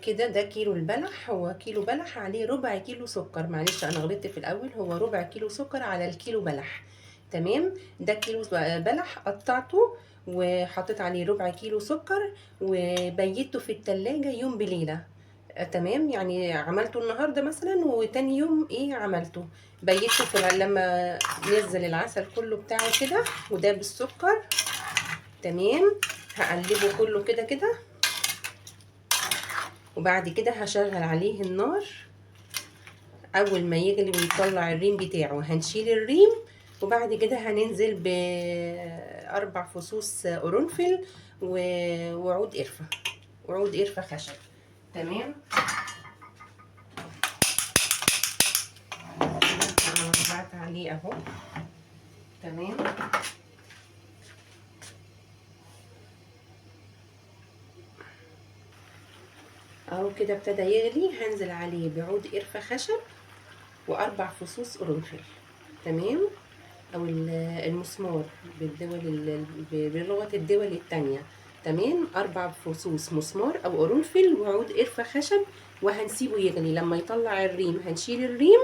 كده ده كيلو البلح، هو كيلو بلح عليه ربع كيلو سكر، معلش انا غلطت في الاول، هو ربع كيلو سكر على الكيلو بلح. تمام، ده كيلو بلح قطعته وحطيت عليه ربع كيلو سكر وبيته في التلاجة يوم بليلة. تمام، يعني عملته النهاردة مثلا وتاني يوم ايه عملته، بيته في لما نزل العسل كله بتاعه كده وده بالسكر. تمام، هقلبه كله كده كده، وبعد كده هشغل عليه النار. اول ما يغلي ويطلع الريم بتاعه هنشيل الريم، وبعد كده هننزل ب4 فصوص قرنفل وعود قرفة، وعود قرفة خشب. تمام، انا وزعت عليه اهو. تمام، اهو كده ابتدى يغلي، هنزل عليه بعود قرفة خشب و4 فصوص قرنفل. تمام، او المسمار بلغة الدول التانية. تمام، 4 فصوص مسمار او قرنفل وعود قرفة خشب، وهنسيبه يغلي. لما يطلع الريم هنشيل الريم،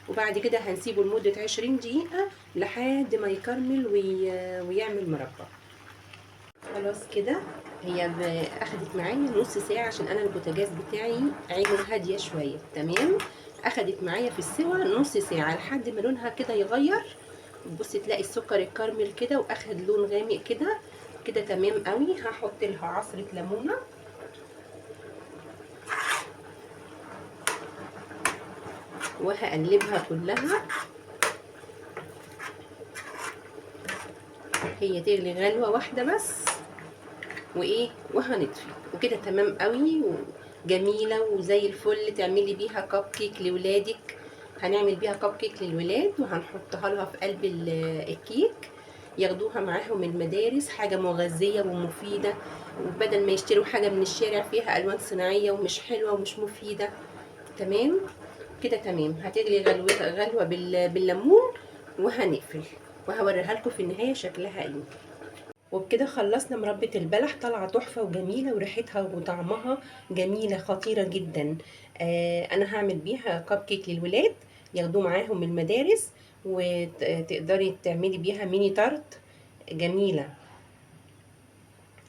وبعد كده هنسيبه لمدة 20 دقيقة لحد ما يكرمل ويعمل مربى. خلاص كده هي اخدت معايا نص ساعة عشان انا البوتاجاز بتاعي عينه هادية شوية. تمام، اخدت معايا في السوا نص ساعة لحد ما لونها كده يغير. بصي تلاقي السكر الكرمل كده واخد لون غامق كده كده. تمام قوي. هحط لها عصرة ليمونة، وهقلبها كلها. هي تغلي غلوة واحدة بس وهنطفي وكده. تمام قوي وجميلة وزي الفل. تعملي بيها كب كيك لولادك، هنعمل بيها كب كيك للولاد وهنحطها لها في قلب الكيك، ياخدوها معاهم المدارس. حاجة مغذية ومفيدة، وبدل ما يشتروا حاجة من الشارع فيها ألوان صناعية ومش حلوة ومش مفيدة. تمام كده. تمام، هتغلي غلوة بالليمون وهنقفل، وهوريها لكم في النهاية شكلها ايه. وبكده خلصنا مربى البلح، طالعة تحفة وجميلة وريحتها وطعمها جميلة خطيرة جدا. أنا هعمل بيها كب كيك للولاد ياخدوه معاهم من المدارس، وتقدري تعملي بيها ميني تارت جميلة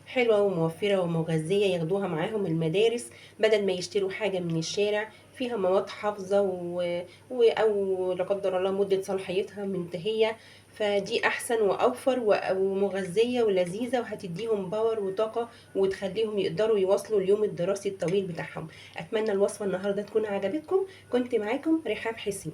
حلوة وموفرة ومغذية، ياخدوها معاهم المدارس بدل ما يشتروا حاجة من الشارع فيها مواد حافظة أو لا قدر الله مدة صلاحيتها منتهية. فدي أحسن وأوفر ومغذية ولذيذة، وهتديهم باور وطاقة وتخليهم يقدروا يواصلوا اليوم الدراسي الطويل بتاعهم. أتمنى الوصفة النهاردة تكون عجبتكم. كنت معاكم رحاب حسين.